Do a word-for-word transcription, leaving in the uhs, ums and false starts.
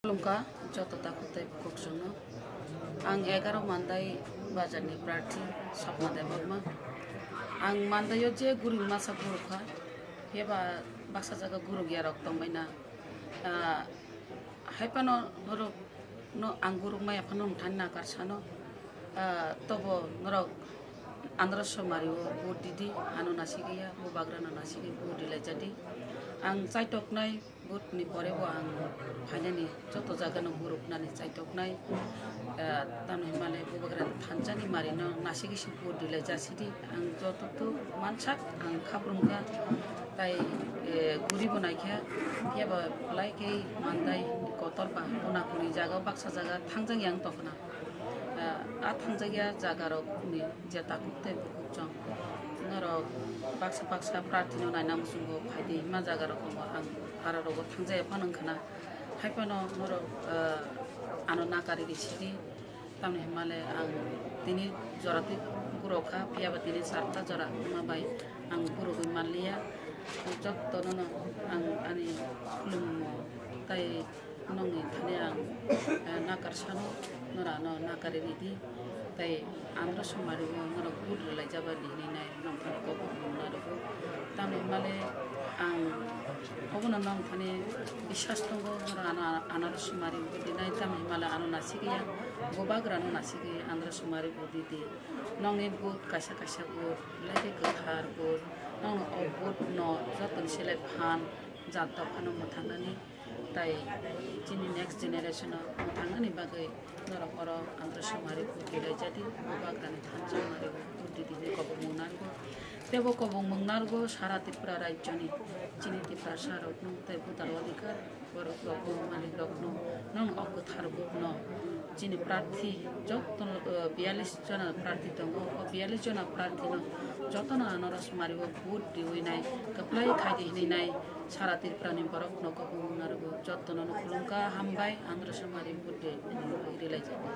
Khulumkha joto takhuk tei bukhuk chwngno. Ang egaroh Mandai bazarni prarthi Sapna Debbarma. Ang Mandaio je guruk masa gurukha, phiya ba baksa jaga guruk yarok tongbaina. Ah, hai phano norok no ang guruk maya phano nungthani nakar sano. Ah, tobo norok Andhra Somari o vote didi, ano nasigwi ya, bubagrano nasigwi vote dilai jadi. Ang chaitoknai vote ni pore bo ang phainani joto jaga no guruk nani chaitoknai. Ah, tamni himale bubagrani thansa ni mari no nasigwi si vote dilai jasidi. Ang joto to mansak ang khaprumkha tai, eh, guri bo naikha, phiya ba belai khe Mandai kotor ba kona koni jaga baksa jaga thangjak yang tongkhna. Ah, a thangjakya jagarokni je takhuk tei bukhuk chwng, norok baksa baksa prarthino naina muchungo phaidi hima jagarokno ang ararogo thangjaya phano wngkhana. Hai phano norok, ah, ano nakari di sidi, tamni himale ang tini jora twi gurokha, phiya ba tini charta jora wngma bai ang gurogwi manliya. Jottono no ang ani khulummo tai nongni thani ang, eh, nakar sano, norano nakari ridi. Tai Andhra Somari o norok vote rwlai jaba di hinwi nai nong thani kok mung narwgo. Tamni himale ang obono nong thani biswas tongo, norok ano Andhra Somari vote dinai, tamni himale ano nasigwi ya, bubagrano nasigwi Andhra Somari vote didi. Nongni vote kaisa kaisa vote, belai khe kwthar vote, nongni o vote no jotoni selai phan jat dophano mwthangnani. Tai chini next generation o mwthangnani bagwi norok oro Andhra Somari vote rwlai jadi, bubagrani thansa Somari vote didi hinwi kobong mung narwgo. Teibo kobong mung narwgo sara Tripura rajyoni chini Tiprasa rokno tai voter odhikar borok rokno, malik rokno, nong o kwthar vote no chini prarthi joto, eh, biyallis jona prarthi tongo, o biyallis jona prarthi no jotono Andhra Somari o vote riwi nai, kwplai khai di hinwi nai. Sara Tripura ni borok no kobong narwgo, jotono no khulumkha, hambai, Andhra Somari vote de, rilai jani.